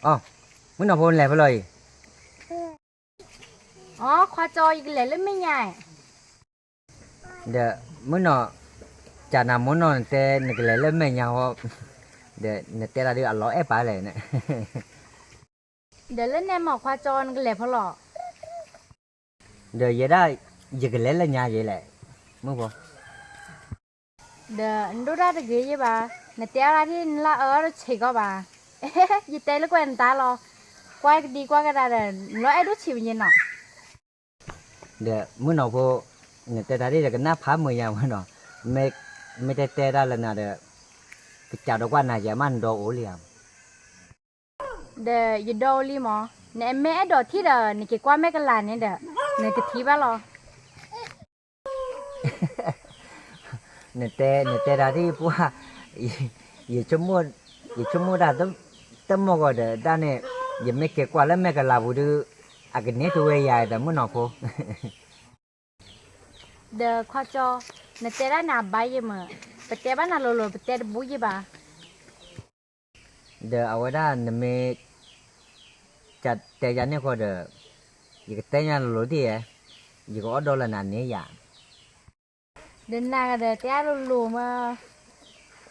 အီ, မုၣ်နီၢ်ဖိလဲၤဖဲလဲၣ်အံၤ, အီ ခွါကၠီ ယကလဲၤလၢမဲာ်ညါ, ဒီး မုၣ်နီၢ်, ကၢ်နၤမိၢ်နီၢ်နတဲနကလဲၤလၢမဲာ်ညါဃီ, ဒီးနတဲတၢ်ဒုးအလီၤအဲၣ်ပာ်လဲၣ်န့ၣ်, ဒီးလၢနဲမ့ၢ်ခွါကၠီနကလဲၤဖဲလဲၣ် ဒီးယဲဒၣ်, ယကလဲၤလၢညါယဲလဲၣ်, မုၣ်ဖိ, ဒီးနဒိၣ်တၢ်တဂ့ၤယဲဘၣ်, နတဲအီၤဒၣ်ထံၣ်နလၢအအၢတဆံးကီးဘၣ်, ယတဲလၢကွဲးနတၢ်လီၤ, ကွၢ်ကဒံကွၢ်ကဒါဒီး နလီၤအဲၣ်ဒိၣ်ဆံးမ့ၢ်ယဲနီၤ, ဒီးမုၣ်နီၢ်ဖိ, နတဲတၢ်ဒ်ဒီးကနၣ်ဖးမုာ်ယါဝဲနီၤ, မ့ၢ်တဲတဲတၢ်လၢနၤဒီး, ကစးဒီးကွၢ်နၤယဲမးနဒီအိၣ်လံဧါ ဒီးယဒီအိၣ်လံမး, နမ့ၢ်အဲၣ်ဒိးထံၣ်ဒီး နက့ၤကွၢ်မဲာ်ကလၤန့ၣ်ဒီး, နကထံၣ်ဘၣ်လီၤ, နတဲ, နတဲတၢ်ဒ်ပှၢ်, ယ, ယဆိကမိၣ်တၢ်, တမီၢ်ဂီၤဒီးဒၣ်န့ၣ်, ယမ့ၢ်က့ၤကွၢ်လၢမဲာ်ကလၤပူၤဒုး, အကန့ၢ်တဝဲယၤဒီးမုၣ်နီၢ်ဖိ ဒီးခွါကၠီ, နတဲဒၣ်န့ၣ်အဘၣ်ယဲမ့ၢ်, ပတဲဘၣ်နၤလိၤလိၤ ပတဲတဘူးယဲဘၣ်, ဒီးအဝဲဒၣ်နမ့ၢ်, ကတဲယၤန့ၣ်ဃီဒီး, ယကတဲညါလိၤလိၤဒ်ဧါ, ယကအီၣ်ဒီလၢနၤန့ၣ်ယၤ ဒီးနၤဒီးတဲအါလိၤလိၤမး,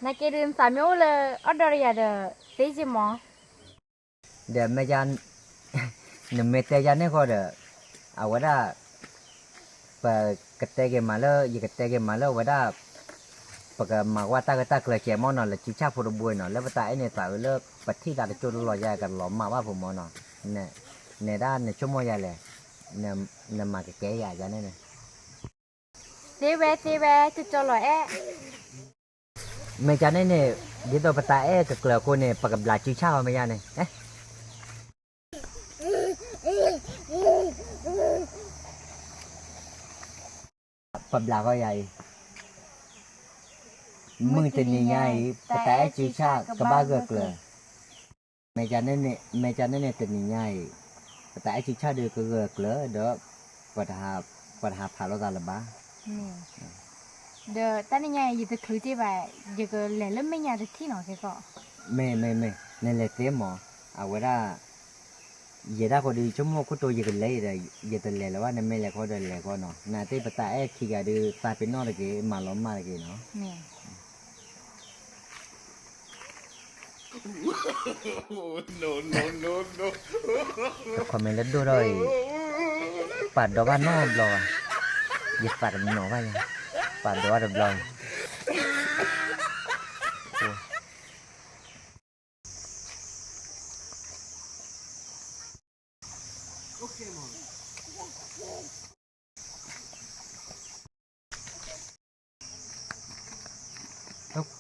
နာ်က့ဒုးနသးမ့ၢ်အိၣ်လၢအီၣ်ဒီးယၤဒီး, သ့ယမး, ဒီးမ့ၢ်, နမ့ၢ်တဲယၤန့ၣ်ဃီဒီး, အဝဲဒၣ်, ပကတဲက့ၤမးလၢ ယကတဲက့ၤမးလၢအဝဲဒၣ်, ပကမၤဝဲတၢ်ဂ့ၢ်တၢ်ကျၢၤကဲမးနီၤ လၢစုဆၣ်ဖိတဘိနီၤ လၢပတၢ်အဲၣ်န့ၢ်သးအုးလၢပထံၣ်သးတကၠိတလီၤယါကလီၤမၢ်ဘၣ်ဖိမးနီၤ, နဲဒၣ်နဆိကမိၣ်ယၤလဲၣ်, နမၤကကဲယၤယၤန့ၣ်န့ၣ် သ့ဝဲသ့ဝဲ ကၠီလီၤအဲၣ်, မ့ၢ်ကန့ၣ်န့ၣ်, ဒ်သိးပတၢ်အဲၣ်ကကျၢၤအဃိန့ၣ် ပကဘျးစုဆၣ်အီၤမ့ၢ်ယါန့ၣ်, ပဘျးဃီယၤအံၤ, မုၢ်တနံၤညါအံၤ ပတၢ်အဲၣ်စုဆၣ်ကဘၣ်ဂၢၢ်ကျၢၤ မ့ၢ်ကန့ၣ်န့ၣ် မ့ၢ်ကန့ၣ်န့ၣ် တနံၤညါအံၤ, ပတၢ်အဲၣ်စုဆၣ်ဒုးကဂၢၢ်ကျၢၤဒီး, ပှၤတဟးဖးလိာ်သးလၢၤဘၣ်, ဒီးတၢ်နံၤညါအံၤ ယတချုးတ့ၢ်ဘၣ်, ယကလဲၤလၢမဲာ်ညါတထံၣ်နီၤကဲကီး, မ့ၢ်မ့ၢ်မ့ၢ် နလဲၤသ့မး, အဝဲဒၣ် ယဲဒၣ်ဃီဒီး ယဆိကမိၣ်ခိၣ်တိယကလဲၤဒီး ယတလဲၤလၢၤဘၣ် နမ့ၢ်လဲၤဃီဒီးလဲၤဃီနီၤ နသ့ၣ်ပတၢ်အဲၣ်ခံဂၤဒီး သးပ့ၤနီၣ်တဂ့ၤ မၤလီၤမၢ်တဂ့ၤနီၤ, တခီမ့ၢ်လၢဒိၣ်ထီၣ်အံၤ, ပာ်ဒိးဘၣ်နီတဘျီဘၣ်, ယသးကနီၤဘၣ်ယၤ, ပာ်ဒိးဘၣ်တဘျီန့ၣ်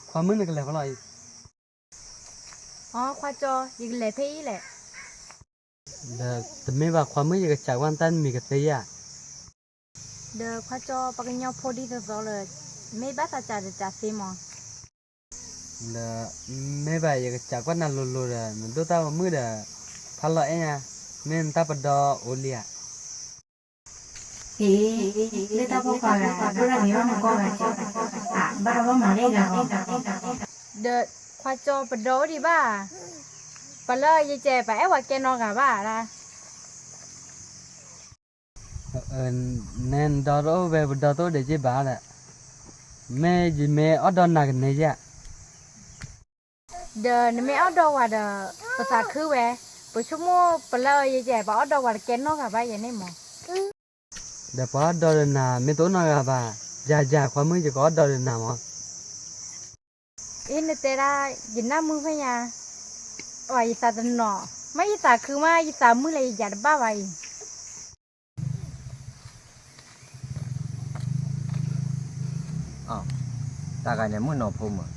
ခွါမုၣ်နကလဲၤဖဲလဲၣ်အံၤ, အခွါကၠီ ယကလဲၤဖဲအံၤလဲၣ်, ဒီးတမ့ၢ်ဘၣ်ခွါမုၣ် ယကစးကွၢ်တၢ်မံၤကသ့ဧါ, ဒီးခွါကၠီ ပှၤကညီဖိဒ်သိးသိးလၢ မ့ၢ်ဘၣ်သးစးဒီးစးသ့မး ဒီးမ့ၢ်ဘၣ်ယကစးကွၢ်နၤလိၤလိၤဒီး နဒိၣ်တၢ်ဝဲမုၣ်ဒီး ဖးလီၤအဲၣ်ညါ, မ့ၢ်နတၢ်ပဒီအိၣ်လံဧါ, ဟ့ၣ်, လၢတၢ်ပိာ်ခွါဂၤ ဒိၣ်တၢ်ဂ့ၤဘၣ်နကွၢ်ဂၤက့ၤ, အဘၣ်ဘၣ်မၤလၢဂၤဂီၢ်, ဒီးခွါကၠီပဒီအိၣ်ဒံးဘၣ်, ပှၤလၢယကဲပှၤအဲၣ်ဝဲကဲနီတဂၤဘၣ်ဒၣ် နဲနဒီတအိၣ်ဝဲ ပဒီတအိၣ်ဒီးက့ၤဘၣ်ဒီး, မ့ၢ်ယမ့ၢ်အီၣ်ဒီးနၤကန့ၢ်ယၤ, ဒီးနမ့ၢ်အီၣ်ဒီးဝဲဒီး ပသးခုဝဲ, ပဆိကမိၣ်ပလၢယကဲ ပှၤအီၣ်ဒီးဝဲတကဲနီတဂၤဘၣ်ယဲန့ၣ်မး, ဒီးပှၤအီၣ်ဒီးဒီးနၤ မ့ၢ်တအိၣ်နီတဂၤဘၣ်, ယၤယၤခွါမုၣ်ယကအီၣ်ဒီးဒီးနၤမး အ့ နတဲဒၣ် ယနၢ်မုာ်ဖဲညါ, ယသးတနီၤ, မ့ၢ်ယသးခုမး ယသးမုာ်လၢယယၤတဘၣ်ဘၣ်အံၤ, တၢ်ဂၤန့ၣ်မုၣ်နီၢ်ဖိမး, ဆံး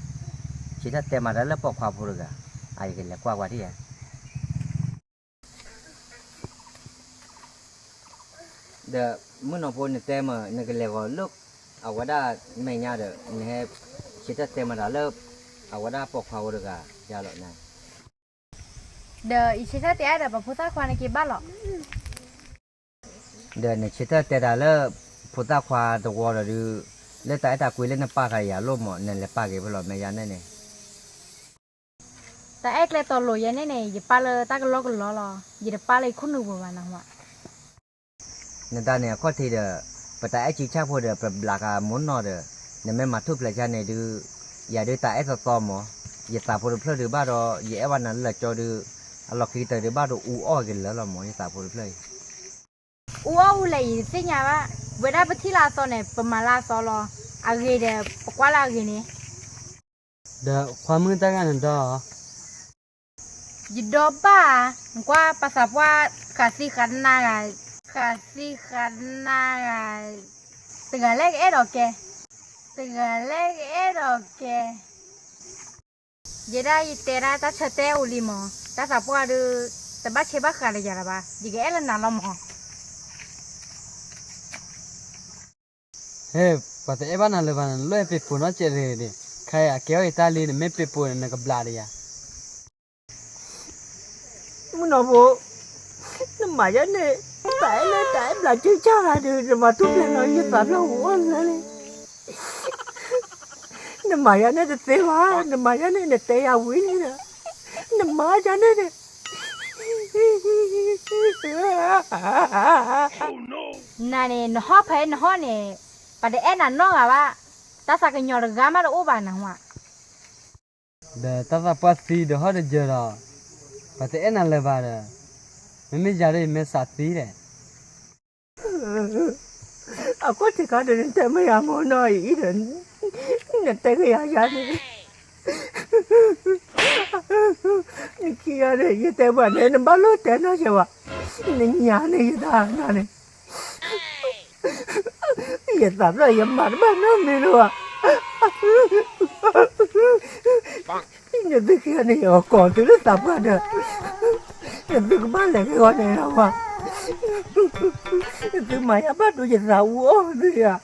ထီၣ်တဲမၤတၢ်လၢပိာ်ခွါဖိတဂၤ, အယကလဲၤကွၢ်ကွၢ်ဒ်ဧါ ဒီးမုၣ်နီၢ်ဖိနတဲမး နကလဲၤဂီၤလၢ အဝဲဒၣ်မဲာ်ညါဒီး နဟဲဆံးထီၣ်တဲမၤတၢ်လၢ အဝဲဒၣ်ပိာ်ခွါဖိတဂၤယၤလီၤန့ၣ်, ဒီးယဆံးထီၣ်တဲအါဒီးပှၤဖိသၣ်ခွါန့ၣ်က့ၤဘၣ်လီၤ, ဒီးနဆံးထီၣ်တဲတၢ်လၢ ဖိသၣ်ခွါတဝီဒီးဒုး လၢတၢ်အဲၣ်တၢ်ကွံလၢနပာ်ဃာ်ယၤလိၣ်မး နလဲၤပာ်က့ၤဖဲလီၤမဲာ်ညါန့ၣ်န့ၣ် တၢ်အဲၣ်ကျဲတီၤလိၤယဲန့ၣ်န့ၣ် ယပာ်လၢတၢ်ကလီကလီလီၤ. ယတပာ်လၢယခိၣ်နူာ်ပူၤဘၣ်နဟါ. နတၢ်န့ၣ်အခီၣ်ထံးဒီး ပတၢ်အဲၣ်ဆံဆၣ်ဖိဒီး ပဘျးဃာ်မိၢ်နီၢ်ဒီး နမ့ၢ်မၤထူၣ်ဖျဲးဆါန့ၣ်ဒုး ယၤဒုးတၢ်အဲၣ်သီသီမး. ယသးဖိတဖျၢၣ်ဒုးဘၣ်ဒီး ယအဲၣ်ဘၣ်နၤလၢလၢကၠီဒုး အလီၢ်ခံကတၢၢ်ဒုးဘၣ်ဒီးအူအီၣ်က့ၤလၢာ်လီၤမး ယသးဖိတဖျၢၣ်အံၤ. အူအီၣ်အူလဲၣ်အံၤတသ့ၣ်ညါဘၣ်. ဝဲဒၣ်ပထံၣ်လၢအသီန့ၣ် ပမၤလၢအသီလီၤ. အဂ့ၤဒီး ပကွၢ်လၢအဂ့ၤန့ၣ်. ဒီးခွါမုၣ်တၢ်ဂၤနဒီး ယဒီဘၣ်ဧါ. နကွၢ်ပှၤသးပှၢ်ဃးသံဃးနါဂၤ, ဃးသံဃးနါဂၤ, တဂၤလဲၣ်ကအဲၣ်ဒိးကဲ, တဂၤလဲၣ်ကအဲၣ်ဒိးကဲ. ယဲဒၣ်ယတဲဒၣ်တၢ်ဆၢတဲအိၣ်လံမး, တၢ်သးပှၢ်ဒီး တဘၣ်ဆဲးဘၣ်ဃးဒီးယၤလၢၤဘၣ်, ယကအဲၣ်လၢနၤလီၤမး. ဟဲ, ပှၤတအဲၣ်ဘၣ်နၤလၢၤဘၣ်န့ၣ် နလိၣ်ဟဲပ့ၤပိာ်နီတစဲးတဂ့ၤန့ၣ်, ခဲအံၤအကဲအီၣ်ယတၢ်လံ နမ့ၢ်ပ့ၤပိာ်န့ၣ် နကဘျးဒီးယၤ. မုၣ်နီၢ်ဖိ, နမၤယၤန့ၣ်, တၢ်အဲၣ်လၢတၢ်အဲၣ်ဘျးက့ၤကၢ်ဂၤဒီး နမၤထူၣ်ဖျဲးလီၤ ယသးဖျၢၣ်အူအီၣ်လၢာ်လံ. နမၤယၤန့ၣ်တသ့ဘၣ်, နမၤယၤန့ၣ် နတဲယၤဝံၤလံဒီး, နမၤယၤန့ၣ်န့ၣ် နၤန့ၣ် နဟီၣ်ဖဲနဟီၣ်န့ၣ်, ပှၤတအဲၣ်နၤနီတဂၤဘၣ်, တၢ်သးကညီၤတဂၤမးတအိၣ်ဘၣ်နၤဝဲ. ဒီးတၢ်သးပှၢ်သံဒီးဟီၣ်တယၢၤဒီး, ပှၤတအဲၣ်နၤလၢၤဘၣ်ဒီး, မ့မ့ၢ်ယၤဒီးယမ့ၢ်သးသံဒီး အခိၣ်ထံးခါဒီး နတဲမ့ၢ်ယၤမ့ၢ်နီၢ်အံၤဒီး, နတဲကယၤယၤန့ၣ်, နခံဂၤန့ၣ် ယတဲပှၤန့ၣ် နဘၣ်လိၣ်တဲနီၢ်ယဲဘၣ်, နညါန့ၣ်ယတၢ်နၤန့ၣ်, ယသးဖျၢၣ်ယမၤတဘၣ်နီတမံၤလၢၤဘၣ်. နသုခံဂၤန့ၣ် ယကကိးသုလၢသးပှၢ်ဒီး, နသုကဘၣ်လဲၤက့ၤဂီၤန့ၣ်လီၤဘၣ်. နသုမၤယၤဘၣ်ဒိယသးအူအီၣ်သုယၤ.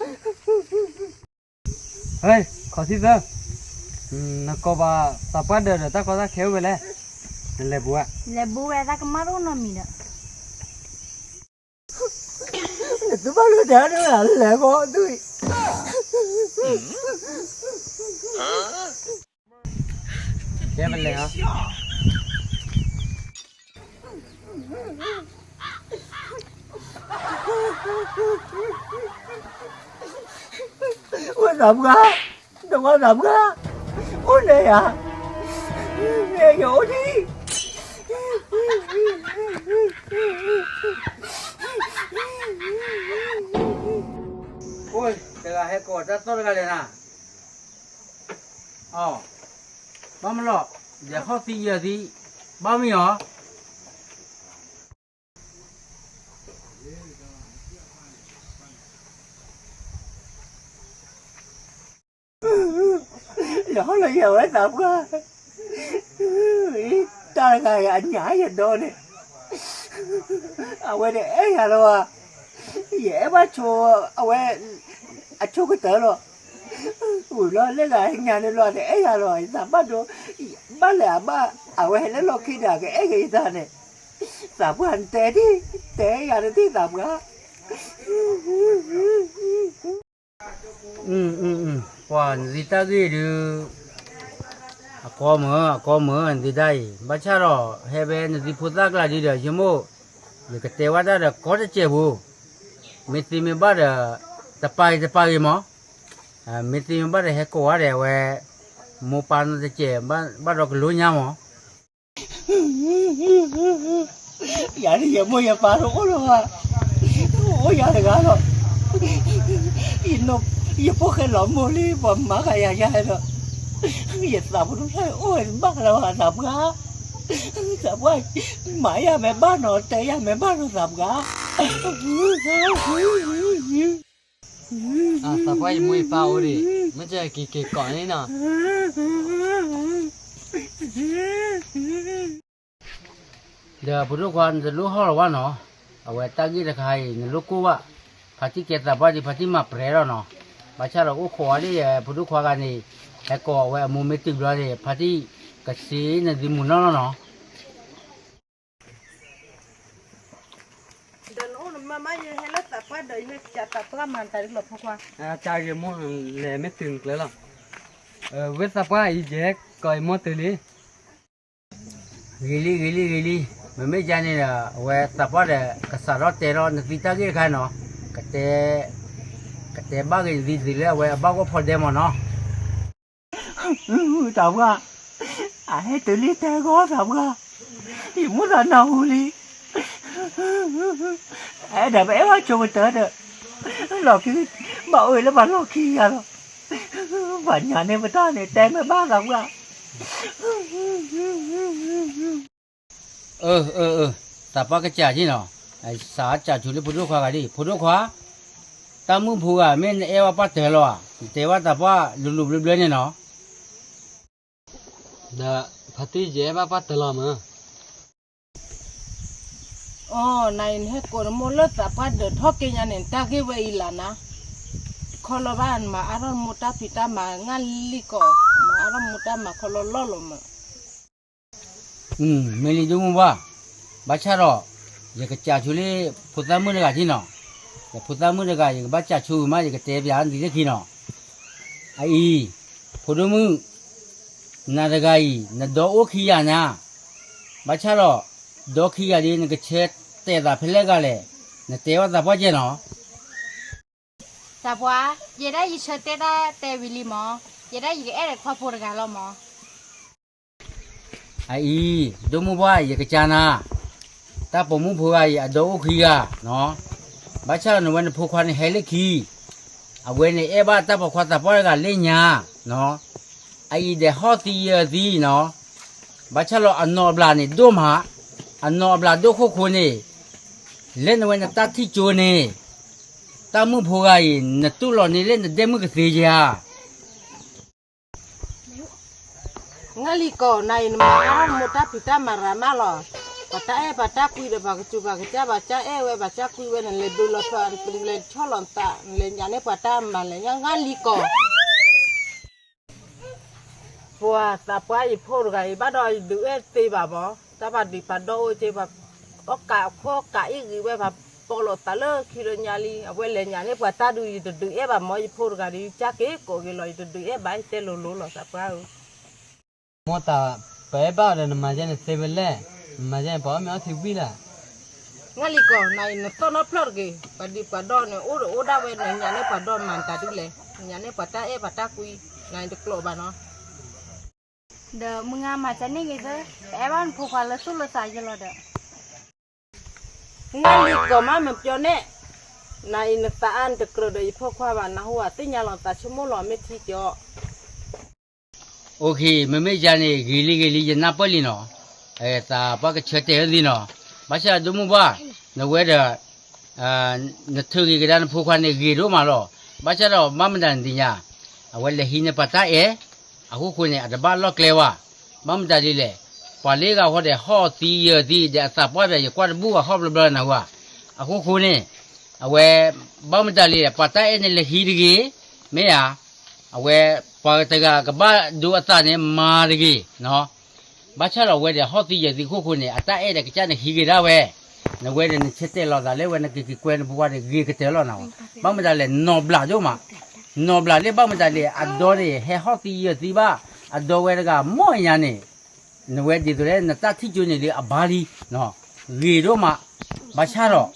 ဟဲ, ခီၣ်ထံးသၢ, နကိးဘၣ်သးပှၢ်ဒီးဒီး တၢ်ကီတၢ်ခဲအိၣ်ဝဲလဲၣ်, နလဲၤဘူးဧါ, လဲၤဘူးဝဲ တၢ်ကမၣ်တအိၣ်နီတမံၤဒီး နသုဘၣ်လၢတဲဒၣ်လဲၤဂီၤသုအံၤ, ကဲပလဲၤဧါ. ဝဲသးပှၢ်, တဝဲသးပှၢ်, အိၣ်လဲၣ်ယၤ, ယအိၣ်ဒံး. အိၣ်တဂၤဟဲကိးတၢ်သီၣ်တဂၤလဲၣ်နၤ. အီ, ဘၣ်မလီၤ, ယဟီၣ်သံယၢၤသံ, ဘၣ်မံၤအီၤ. ယဟီၣ်လၢယဝဲသးပှၢ်, တၢ်တဂၤအံၤအညၣ်ယဒီန့ၣ်, အဝဲတအဲၣ်ယၤလၢၤဘၣ်, ယအဲၣ်ဘၣ်ဆိ, အဝဲ, အဆိကတၢၢ်လီၤ. ဝံၤလီၤလၢဂၤညါန့ၣ်လီၤ တအဲၣ်ယၤလီၤ ယသးဘၣ်ဒိ, ဘၣ်လဲၤအဘၣ်, အဝဲဟဲလၢလီၢ်ခံဒီး ကအဲၣ်က့ၤယသးန့ၣ်, သးပှၢ်နတဲဒ်, တဲယၤတသ့သးပှၢ်. ပှၤနသံတၢ်ဂ့ၢ်ဒုး, အကီမုာ် အကီမုာ် နသံတၢ်အံၤ ဘၣ်ဆၣ်ဒီး ဟဲဖဲနသံဖိသၣ်ကျါဒ်ဒီး ယမိၢ်, ယကတဲဝဲဒၣ်ဒီးကီတစဲးပူၤ, မ့ၢ်သ့မ့ၢ်ဘၣ်ဒီး, တပာ်ဂ့ၤတပာ်ဂ့ၤမး, မ့ၢ်သ့မ့ၢ်ဘၣ်ဒီးဟဲကိးဝဲဒီးဝဲ, မိၢ်ပၢ်နီတစဲး, ဘၣ်ဒီးကလိညါမး. ယၤန့ၣ်ယမိၢ်ယပၢ်တအိၣ်လၢၤဘၣ်, အိၣ်ယၤတဂၤလီၤ. ယဖိၣ်ဃဲလီၤမိၢ်လံ ပှၤမၤဃာ်ယၤယၤဒီး, ယသးပူၤတဖျၢၣ်အိၣ်ဝဲတဘၣ်လၢၤဘၣ်သးပှၢ်, သးပှၢ်, မၤယၤမ့ၢ်ဘၣ်နီၤ တဲယၤမ့ၢ်ဘၣ်နီၤသးပှၢ်. သးပှၢ်ယမိၢ်ယပၢ်အိၣ်ဒံး, မ့ၢ်ကက့ၤက့ၤကိးန့ၣ်နီၤ. ဒီးဖိဒိၣ်ခွါ နတလိၣ်ဟီၣ်လီၤဘၣ်နီၤ, အဝဲတၢ်ဂ့ၢ်တခါအံၤ နလိၣ်ကိၢ်ဘၣ်, ဖါတံၢ်ကဲသးပှၢ်ဒံး ဖါတံၢ်မၤပြဲးလီၤနီၤ, ဘၣ်ဆၣ်ဒီးအိၣ်ခိးဝဲဒၣ်ယဲ ဖိဒိၣ်ခွါဂၤန့ၣ်, ဟဲကိးဝဲအမိၢ်မ့ၢ်တုၤဘျီန့ၣ် ဖါတံၢ်ကစ့နသံမုာ်နီၢ်လီၤနီၤ. ဒီးနအိၣ်နမါမး ယဟဲလၢသးပှၢ်ဒီး ယဟဲကးသးပှၢ်မၤတၢ်ဒ်လီၤဖိခွါ, တၢ်ဂ့ၤမိၢ်လဲၤမ့ၢ်တုၤနကျဲလီၤ, ဝဲသးပှၢ်အံၤ ယဟဲကိးအံၤမိၢ်တုၤလံ. ဂ့ၤလံ ဂ့ၤလံ ဂ့ၤလံ, မ့မ့ၢ်ယၤန့ၣ်ဒီး အဝဲသးပှၢ်ဒီး ကစးထီၣ်တဲထီၣ်နသံတၢ်ဂ့ၢ်တခါနီၤ, ကတဲ ကတဲဘၣ်ဂ့ၤနသံတုၤလၢအဝဲအဘၣ်ဂီၢ်ဖီဒဲမၢ်နီၤ. သးပှၢ်, အဟဲတုၤလံတဲဂီၢ်သးပှၢ်, ယမူသးနၢ်ဟူလံ, အဲၣ်ဒိးပအဲၣ်ဘၣ်ဆိကတၢၢ်ဒီး လီၢ်ခံ, ဘၣ်အိၣ်လၢပှၤလီၢ်ခံဂၤလီၤ, ပှၤညါန့ၢ်ပတၢ်န့ၣ် တဲမ့ၢ်ဘၣ်သးပှၢ်. အၢ အၢ အၢ, သးပှၢ်ကစၢ်က့နီၤ, စးစၢ်ဆိလၢဖိဒိၣ်ခွါဂၤဒ် ဖိဒိၣ်ခွါ, တၢ်မုၣ်ဖိဂၤမ့ၢ်နအဲၣ်ဘၣ်ပှၢ်တၢၢ်လီၤဧါ, နတဲဘၣ်သးပှၢ်လိၤလိၤဘျၢဘျၢန့ၣ်နီၤ. ဒီးဖါတံၢ် ယအဲၣ်ဘၣ်ပှၢ်တၢၢ်လီၤမး. အိ, နၤအံၤနဟဲကိးနမိၢ်လၢသးပှၢ်ဒၢးထီၣ်က့ညါန့ၣ် တၢ်ဂ့ၢ်ဝဲအံၤလီၤနၤ, ခီလီၤဘၣ်နမၤအါထီၣ်နမိၢ်တၢ်ဖံးတၢ်မၤ ငါလံကီး, နမၤအါထီၣ်နမိၢ်တၢ်မၤခီလီၤလီၢ်လီၤမး. မ့ၢ်လံဒိၣ်မုၢ်ဘၣ်, ဘၣ်ဆၣ်ဒီး ယကစၢ်ဆိလၢဖိသၣ်မုၣ်တဂၤက့နီၤ, ယဖိသၣ်မုၣ်တဂၤ ယကဘၣ်စၢ်ဆိမး ယကတဲပၠးနသံလၢခံနီၤ. အအံၤ, ဖိဒိၣ်မုၣ်, နၤတဂၤအံၤ နဒီအိၣ်ခံဂၤညါ, ဘၣ်ဆၣ်ဒီး ဒီခံဂၤဒီး နကဆၢတဲာ်သးဖဲလဲၣ်ဂၤလဲၣ်, နတဲဘၣ်သးပှၢ်ကဲနီၤ. သးပှၢ်, ယဲဒၣ်ယဆၢတဲာ်တၢ်တဲဝံၤလံမး, ယဲဒၣ်ယကအဲၣ်ဒီးခွါဖိတဂၤလီၤမး. အအံၤ, ဒိၣ်မုၢ်ဘၣ် ယကစၢ်နၤ, တၢ်ပိာ်မုၣ်ဖိဂၤအံၤ အဒီအိၣ်ခံဂၤ, ဘၣ်ဆၣ်ဒီးနဝဲနဖိခွါန့ၣ်ဟဲလၢခံ, အဝဲန့ၣ်အဲၣ်ဘၣ်တၢ်ပိာ်ခွါသးပှၢ်တဂၤလၢညါ, အအံၤဒီးဟီၣ်သံယၢၤသံနီၤ, ဘၣ်ဆၣ်ဒီးအနီၣ်ဘျးန့ၣ်ဒိၣ်မး, အနီၣ်ဘျးဒိၣ်ခိၣ်ခိၣ်န့ၣ်, လၢနဝဲနတၢ်ထံၣ်ကၠိန့ၣ်, တၢ်မုၣ်ဖိဂၤအံၤ နတူၢ်လိာ်န့ၢ်လၢနဒဲမုၣ်ကသ့ဧါ. ငါလံကီး, နၤအံၤနမၤအါထီၣ်နမိၢ်တၢ်ဖံးတၢ်မၤရၤမးလီၤ. ပှၤတၢ်အဲၣ်ပှၤတၢ်ကွံဒီး ပှၤကစူၤပှၤကစၢ် ပှၤတၢ်အဲၣ်ဝဲ ပှၤတၢ်ကွံဝဲ နလဲၤဒုးလီၤဖၢ နလဲၤဆီၣ်လီၤသး နလဲၤညၣ်န့ၢ်ပှၤတၢ်မၤလဲၣ်ညါ ငါလံကီး. ပှၤသးပှၢ်ယဖိတဂၤအံၤ ဘၣ်ဒီးယဒုးအဲၣ်သ့ဘၣ်မး, တၢ်ပှၤဒုးပှၤဒီအိၣ်က့ ပှၤအီၣ်ကးအခိၣ်ကးအ့ၣ်ဂ့ၤဝဲ ပှၤပိာ်လိာ်သးလၢခံလၢညါလံ. အဝဲလဲၤညၣ်န့ၢ်ပှၤတၢ်ဒုး ယတဒုးအဲၣ်ဘၣ်မး, ယဖိတဂၤဒီး ယကၢ်က့ၤကိးက့ၤလီၤ ယတဒုးအဲၣ်ဘၣ် ယတဲလိၤလိၤလီၤ သးပှၢ်ဧၢ. မိၢ်တၢ်ပအဲၣ်ဘၣ်ဒီးနမၤယဲန့ၣ်သ့ဝဲလဲၣ်, နမၤယဲန့ၣ် ပှၤအီၣ်မ့ၤအီထံဝံၤလၢ်. ငါလံကီး, နၤအံၤနသီၣ်နီၣ်ဖျၢၣ်တဂ့ၤ, ပှၤဒုးပှၤဒီန့ၣ် အိၣ်ဒီးအိၣ်ဒၣ်ဝဲ နညၣ်န့ၢ်ပှၤဒီမၤနတၢ်ဒ်လဲၣ်, နညၣ်န့ၢ်ပှၤတၢ်အဲၣ်ပှၤတၢ်ကွံ, နၤအံၤတကျိးဘၣ်နီၤ. ဒီးမုၢ်ဂၤမၤကန့ၢ်ဂ့ၤသၢ, ပအဲၣ်ဘၣ်နဖိခွါလၢသူၣ်လၢသးယဲလီၤဒီး ငါလံကီးမးမပျီန့ၣ်, နၤအံၤနသးအါနတကြၢးဒီးယဖိခွါဘၣ်, နဟူအသ့ၣ်ညါလီၤသးဆိကမိၣ်လီၤမ့ၢ်ထံကီး. မ့မ့ၢ်ယၤန့ၣ် ဂ့ၤလံဂ့ၤလံ ယနၢ်ပၢၢ်လံနီၤ, သးပှၢ်ကဆၢတဲာ်ဝဲသ့နီၤ, ဘၣ်ဆၣ်ဒိၣ်မုၢ်ဘၣ်, နဝဲဒီး နထုးဂ့ၤကဒါနဖိခွါန့ၣ်ဂ့ၤဒိၣ်မးလီၤ, ဘၣ်ဆၣ်ဒီးဘၣ်မတၤနသ့ၣ်ညါ, အဝဲလဲၤဟံးန့ၢ်ပှၤတၢ်အဲၣ်, အဃိဃိန့ၣ် အတဘၣ်လီၢ်ကျဲဝဲ, ဘၣ်မတၤဒ်လဲၣ်, ပှၤလၢဂၤဃီဒီးဟီၣ်သံယၢၤသံဒီးအသးပှၢ်ဒီး ယကွၢ်တဘူၣ်ဘၣ်ဟီၣ်ဘျီဘျီနၢ်ဟူဧါ, အဃိဃိန့ၣ်, အဝဲ, ဘၣ်မတၤလဲၣ် ပှၤတၢ်အဲၣ်န့ၣ်လဲၤဟံးတဂ့ၤ, မ့ၢ်ဧါ, အဝဲ, ပှၤတဂၤကဘၣ်ဒိအသးန့ၣ်မၤတဂ့ၤ, ဘၣ်ဆၣ်ဒီးအဝဲဒီးဟီၣ်သံယၢၤသံအဃိဃိန့ၣ် အတၢ်အဲၣ်ဒီးကစၢ်န့ၣ်ဟံးက့ၤဒၣ်ဝဲ, နဝဲဒီးနဆၢတဲာ်လီၤသးလၢဝဲနကက့ၤကွဲနဖိခွါန့ၣ် ဂ့ၤကတၢၢ်လီၤနၤ, ဘၣ်မတၤလဲၣ် နီၢ်ဘျးဒိၣ်မး, နီၢ်ဘျးလၢဘၣ်မတၤလဲၣ် အဒီန့ၣ် ဟဲဟီၣ်သံယၢၤသံဘၣ်, အဒီဝဲတဂၤမီၢ်ညါန့ၣ်, နဝဲဒ်သိးလၢနတၢ်ထံၣ်ကၠိန့ၣ်ဒီးအဘါလံ, ဂ့ၤဒိၣ်မး, ဘၣ်ဆၣ်ဒီး,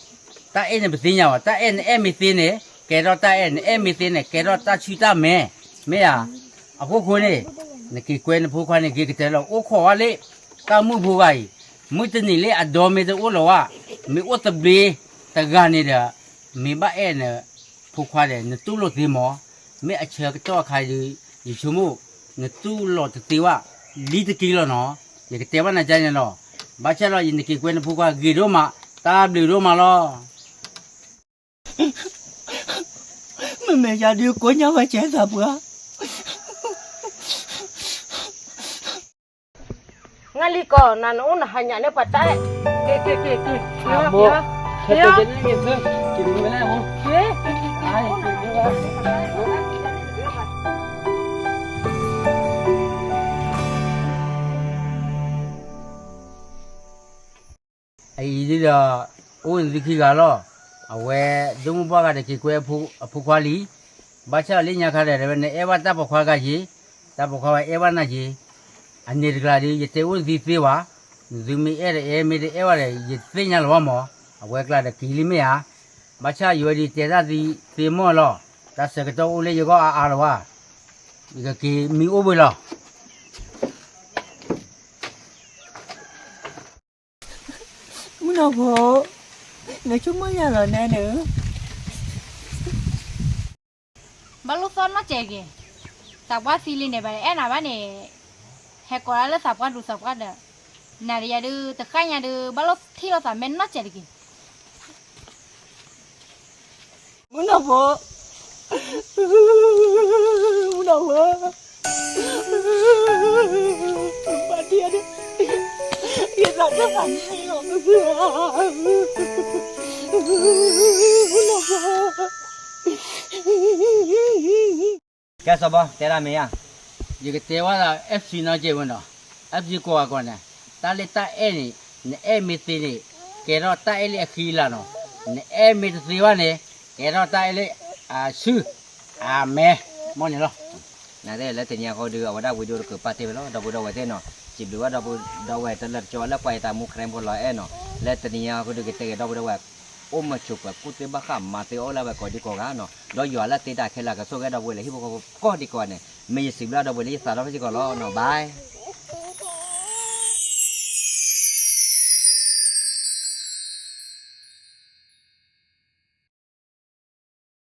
တၢ်အဲၣ်န့ၣ်ပသ့ၣ်ညါဘၣ်, တၢ်အဲၣ်နအဲၣ်မ့ၢ်သ့န့ၣ် ကဲထီၣ်တၢ်အဲၣ်, နအဲၣ်မ့ၢ်သ့န့ၣ် ကဲထီၣ်တၢ်ဆူၣ်တၢ်မဲာ်, မ့ၢ်ဧါ, အဃိဃိန့ၣ်, နက့ၤကွဲနဖိခွါန့ၣ်ဂ့ၤကတၢၢ်လီၤ အိၣ်ခိးဝဲလၢ, တၢ်မုၣ်ဖိဂၤအံၤ, မုၢ်တနံၤလၢအဒီမ့ၢ်တအိၣ်လီၤဘၣ်, မ့ၢ်အိၣ်သဘျ့, တဂၤန့ၣ်ဒီး, မ့ၢ်ဘၣ်အဲၣ်န, ဖိခွါဒီး နတူၢ်လိာ်သ့မး, မ့ၢ်အဆၢကတီၢ်အခါဒီး, ယဆိကမိၣ်, နတူၢ်လိာ်တသ့ဘၣ်, လံတက့ၢ်လီၤနီၤ, ယကတဲဘၣ်နၤဒ်န့ၣ်လီၤ, ဘၣ်ဆၣ်ဒီးယနက့ၤကွဲနဖိခွါဂ့ၤဒိၣ်မး, တၢ်ဘျုးဒိၣ်မးလီၤ. မ့မ့ၢ်ယၤဒုးကိးညါဝဲကဲသးပှၢ် ငါလံကီး နၤနအိၣ်နဟးညၣ်န့ၢ်ပှၤတၢ်အဲၣ်, က့ၤ, က့ၤ, က့ၤ, က့ၤ, က့ၤ, က့ၤ, က့ၤ, က့ၤ, က့ၤ, က့ၤ, အံၤဒ်ဒီး, အိၣ်နသုခံဂၤလီၤ, အဝဲ, ဒိၣ်မုၢ်ဘှၢ်ဂၤဒီးက့ၤကွဲအဖိခွါလံ, ဘၣ်ဆၣ်လၢညါခါဒီး ဝဲနအဲၣ်ဘၣ်တၢ်ပိာ်ခွါဂၤက့ၤ, တၢ်ပိာ်ခွါဝဲအဲၣ်ဘၣ်နၤက့ၤ, အန့ၣ်တကျါဒီး ယတဲအိၣ်နသုသ့ဘၣ်, သုမ့ၢ်အဲၣ်တအဲၣ် မ့ၢ်တအဲၣ်ဝဲဒီး ယသ့ၣ်ညါလၢၤဘၣ်မး, အဝဲကျါဒီးက့ၤလံမ့ၢ်ဧါ, ဘၣ်ဆၣ်ယဝဲဒၣ်တဲတၢ်သ့မီၢ်လီၤ, တၢ်ဆၢကတီၢ်အိၣ်လၢယဂီၢ်အါအါလၢၤဘၣ်, ယကက့ၤမံအိၣ်ဘှံးလီၤ. မုၢ်နီၢ်ဖိ, နဆိကမိၣ်ယၤလီၤနဲန့ၣ်, ဘၣ်လိၣ်သီၣ်နီၢ်စဲးတဂ့ၤ, သးပှၢ်သံလံန့ၣ် ဘၣ်အဲၣ်နၤဘၣ်န့ၣ်, ဟဲကိးဒၣ်လၢသးပှၢ်ဒူသးပှၢ်ဒီး, နၤဒီးယၤဒုး တဃၣ်ညါဒုး ဘၣ်လိၣ်ထံၣ်လိာ်သးမဲာ်နီၢ်စဲးတဂ့ၤ. မုၢ်နီၢ်ဖိ, မုၢ်နီၢ်ဖိ, ဘၣ်ဒံးဒုး, ယသးတဖၣ်န့ၣ်လီၤ, မုၢ်နီၢ်ဖိ. ကဲစီၤဘီ တဲဒၣ်မ့ၢ်ဧါ, ယကတဲဝဲဒၣ် FC နီၢ်ကဲးဝဲနီၤ, FC ကိးဂၤကိးဂၤန့ၣ်, တၢ်လၢတၢ်အဲၣ်န့ၣ်, နအဲၣ်မ့ၢ်သ့န့ၣ်, ကဲထီၣ်တၢ်အဲၣ်လၢအဃံအလၤနီၤ, နအဲၣ်မ့ၢ်တသ့ဘၣ်န့ၣ်, ကဲထီၣ်တၢ်အဲၣ်လၢအဆူၣ်, အမဲာ်, မ်န့ၣ်လီၤ. နသ့ၣ်လၢတနံၤအံၤဃီဒုး အဝဲဒၣ်ဝံၤဒိတကပာ်တ့ၢ်ဝဲလီၤ ဒီပုၢ်ဒီဝဲၢ်သ့ၣ်နီၤ, စံးဘျုးဘၣ်ဒီပုၢ်ဒီဝဲၢ်တလၢတကီလၢကွၢ်ယတၢ်မူခရံာ်ဖိလီၤအဲၣ်နီၤ, လၢတနံၤအံၤဃီဒုးကတဲက့ၤဒီပုၢ်ဒီဝဲၢ်, အိၣ်မုာ်ဆိးပၢၤကူၣ်သ့ဘၣ်ဃးမၤသ့အိၣ်လၢဝဲကိးဒံကိးဂၤနီၤ, ဒီးယွၤလၢသ့တၢ်ခဲလၢာ်ကဆိၣ်ဂ့ၤဒီပုၢ်ဝဲၢ်လၢဟံၣ်ဖိဃီဖိကိးဒံကိးဂၤန့ၣ်, မ့ၢ်ယစံးဘျုးဒီပုၢ်ဝဲၢ်လၢယသးဒီဖျၢၣ်စ့ၢ်ကီးလီၤနီၤ, bye.